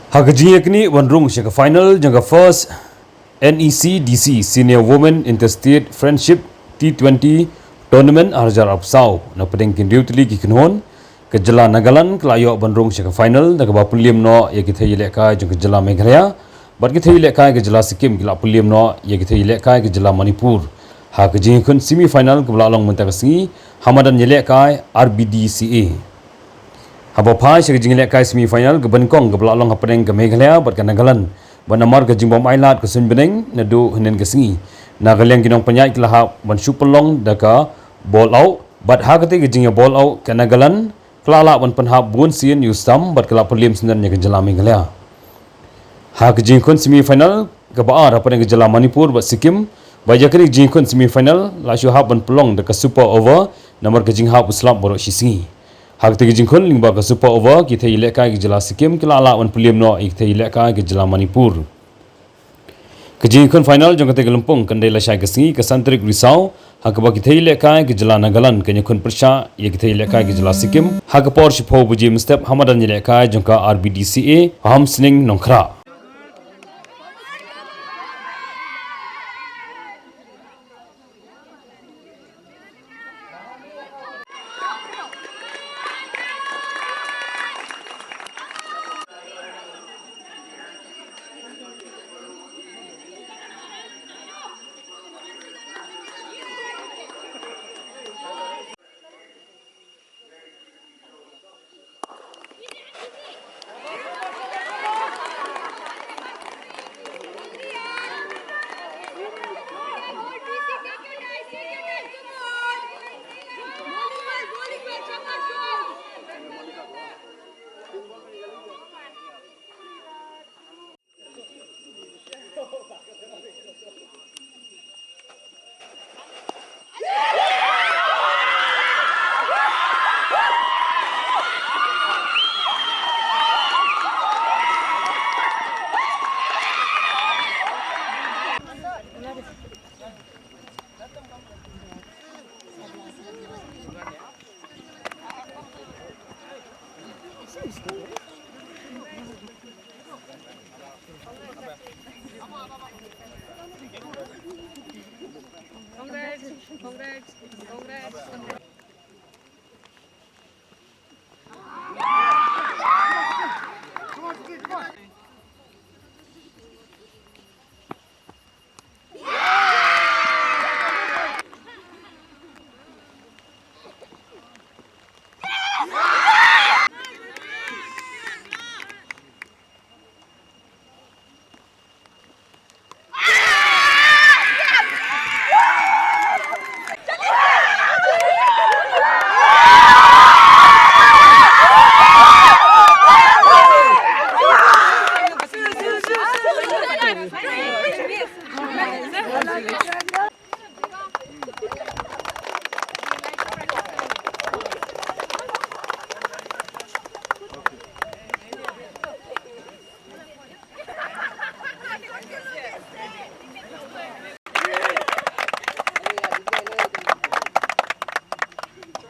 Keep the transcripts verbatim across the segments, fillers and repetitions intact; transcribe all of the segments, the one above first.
Ha ka jingïaknieh ban rung sha ka final jong ka First NECDC Senior Women Interstate Friendship T twenty Tournament arhajar arphew saw, na pdeng ki hynriew tylli ki kynhun, ka jylla Nagaland ka la ïoh ban rung sha ka final da kaba pynliem noh ïa ki thei ïalehkai jong ka jylla Meghalaya, bad ki thei ïalehkai ka jylla Sikkim ki la pynliem noh ïa ki thei ïalehkai ka jylla Manipur. Ha ka jingïakhun semi final kaba la long mynta ka sngi ha madan ïalehkai RBDCA. Haba phai sha ka jingïalehkai semi final kaba nyngkong kaba la long hapdeng ka Meghalaya bad ka Nagaland, bad namar ka jingbym ailad ka suiñbneng naduh hynnin ka sngi, na ka liang ki nongpynïaid ki la hap ban shu pynlong da ka ball out, bad ha katei ka jingïa ball out ka Nagaland ka la lah ban pynhap bun sien ïa u stump bad ka la pynliem syndon ïa ka jylla Meghalaya. Ha ka jingïakhun semi final kaba ar hapdeng ka jylla Manipur bad Sikkim, bad ïa kane ka jingïakhun semi final la shu hap ban pynlong da ka super over namar ka jinghap u slap baroh shi sngi. Ha katei ka jingïakhun lyngba ka super over, ki thei ïalehkai ka jylla Sikkim ki la lah ban pynliem noh ïa ki thei ïalehkai ka jylla Manipur. Ka jingïakhun final jong katei ka lympung kan dei lashai ka sngi ka san tarik Risaw, ha kaba ki thei ïalehkai ka jylla Nagaland kan ïakhun pyrshah ïa ki thei ïalehkai ka jylla Sikkim ha ka por shiphew baje mynstep ha madan ïalehkai jong ka RBDCA ha Umsning Nongkhrah. Congrats, congrats, congrats.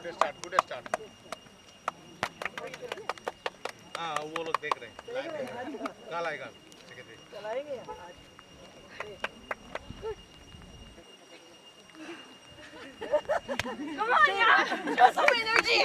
Good start, good start. हाँ, वो लोग देख रहे हैं। कल आएगा, secretary। Come on, yeah. Show some energy.